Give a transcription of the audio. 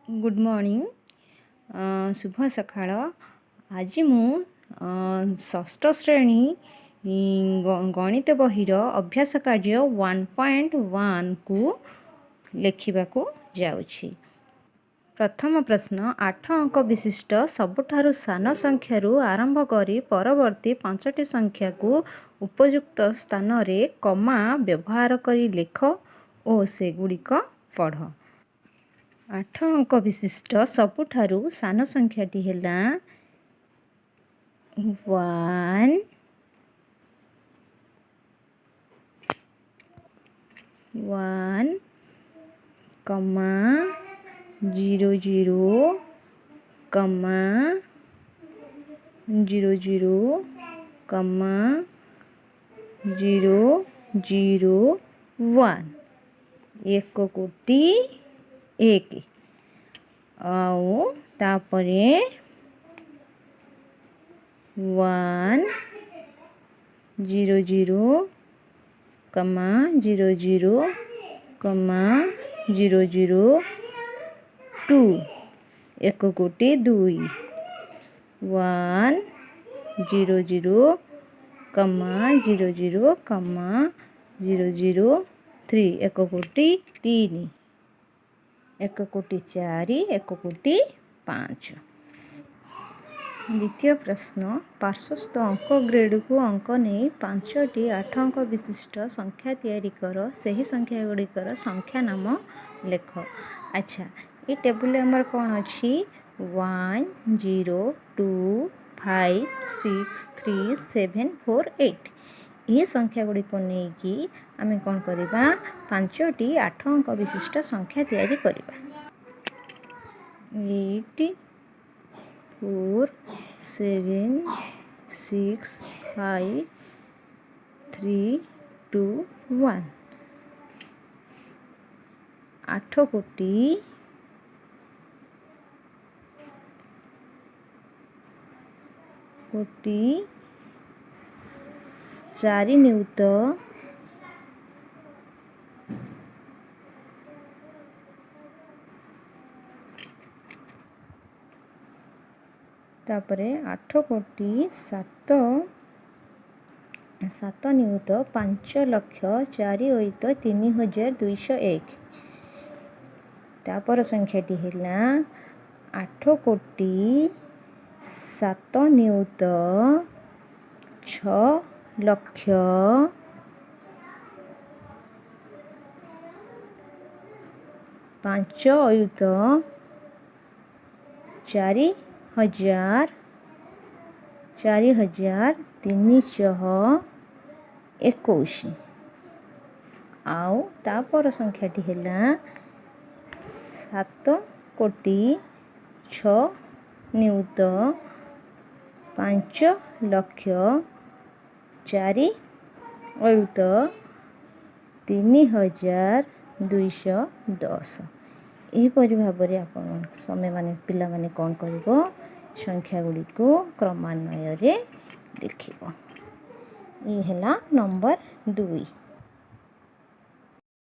Good morning, ଶୁଭ ସକାଳ। ଆଜି ମୁଁ ଷଷ୍ଠ ଶ୍ରେଣୀ ଗଣିତ ବହିର ଅଭ୍ୟାସ କାର୍ଯ୍ୟ 1.1କୁ ଲେଖିବାକୁ ଯାଉଛି। ପ୍ରଥମ ପ୍ରଶ୍ନ, 8 ଅଙ୍କ ବିଶିଷ୍ଟ ସବୁଠାରୁ ସାନ ସଂଖ୍ୟାରୁ ଆରମ୍ଭ କରି ପରବର୍ତ୍ତୀ ପାଞ୍ଚଟି ସଂଖ୍ୟାକୁ ଉପଯୁକ୍ତ ସ୍ଥାନରେ କମା ବ୍ୟବହାର କରି ଲେଖ ଓ ସେଗୁଡ଼ିକ ପଢ଼। 8 ଅଙ୍କ ବିଶିଷ୍ଟ ସବୁଠାରୁ ସାନ ସଂଖ୍ୟାଟି ହେଲା 1 1 comma 0 0 comma 0 0 comma 0 0 1, 1 କୋଟି 1। ଆଉ ତାପରେ 1 0 0 comma 0 0 comma 0 0 2, 1 କୋଟି 2। 1 0 0 comma 0 0 comma 0 0 3, 1 କୋଟି 3, 1 କୋଟି 4, 1 କୋଟି 5। ଦ୍ୱିତୀୟ ପ୍ରଶ୍ନ, ପାର୍ଶ୍ୱସ୍ଥ ଅଙ୍କ ଗ୍ରେଡ଼କୁ ଅଙ୍କ ନେଇ ପାଞ୍ଚଟି 8 ଅଙ୍କ ବିଶିଷ୍ଟ ସଂଖ୍ୟା ତିଆରି କର। ସେହି ସଂଖ୍ୟା ଗୁଡ଼ିକର ସଂଖ୍ୟା ନାମ ଲେଖ। ଆଚ୍ଛା, ଏ ଟେବୁଲରେ ଆମର କ'ଣ ଅଛି? 1 0 2 5 6 3 7 4 8। ଏହି ସଂଖ୍ୟା ଗୁଡ଼ିକୁ ନେଇକି ଆମେ କ'ଣ କରିବା? ପାଞ୍ଚଟି 8 ଅଙ୍କ ବିଶିଷ୍ଟ ସଂଖ୍ୟା ତିଆରି କରିବା। 8 4 7 6 5 3 2 1। 8 କୋଟି କୋଟି 4 ନିୟୁତ ତାପରେ 8 କୋଟି 7 ନିୟୁତ 5 ଲକ୍ଷ 4 ଅୟୁତ 3201। ତାପର ସଂଖ୍ୟାଟି ହେଲା 8 କୋଟି 7 ନିୟୁତ 6 ଲକ୍ଷ 5 ଅୟୁତ 4000 4321। ଆଉ ତାପର ସଂଖ୍ୟାଟି ହେଲା 7 କୋଟି 6 ନିୟୁତ 5 ଲକ୍ଷ 4 ଅୟୁତ 3210। ଏହିପରି ଭାବରେ ଆପଣ ତୁମେମାନେ ପିଲାମାନେ କ'ଣ କରିବ? ସଂଖ୍ୟା ଗୁଡ଼ିକୁ କ୍ରମାନ୍ୱୟରେ ଲେଖିବ। ଇଏ ହେଲା ନମ୍ବର 2।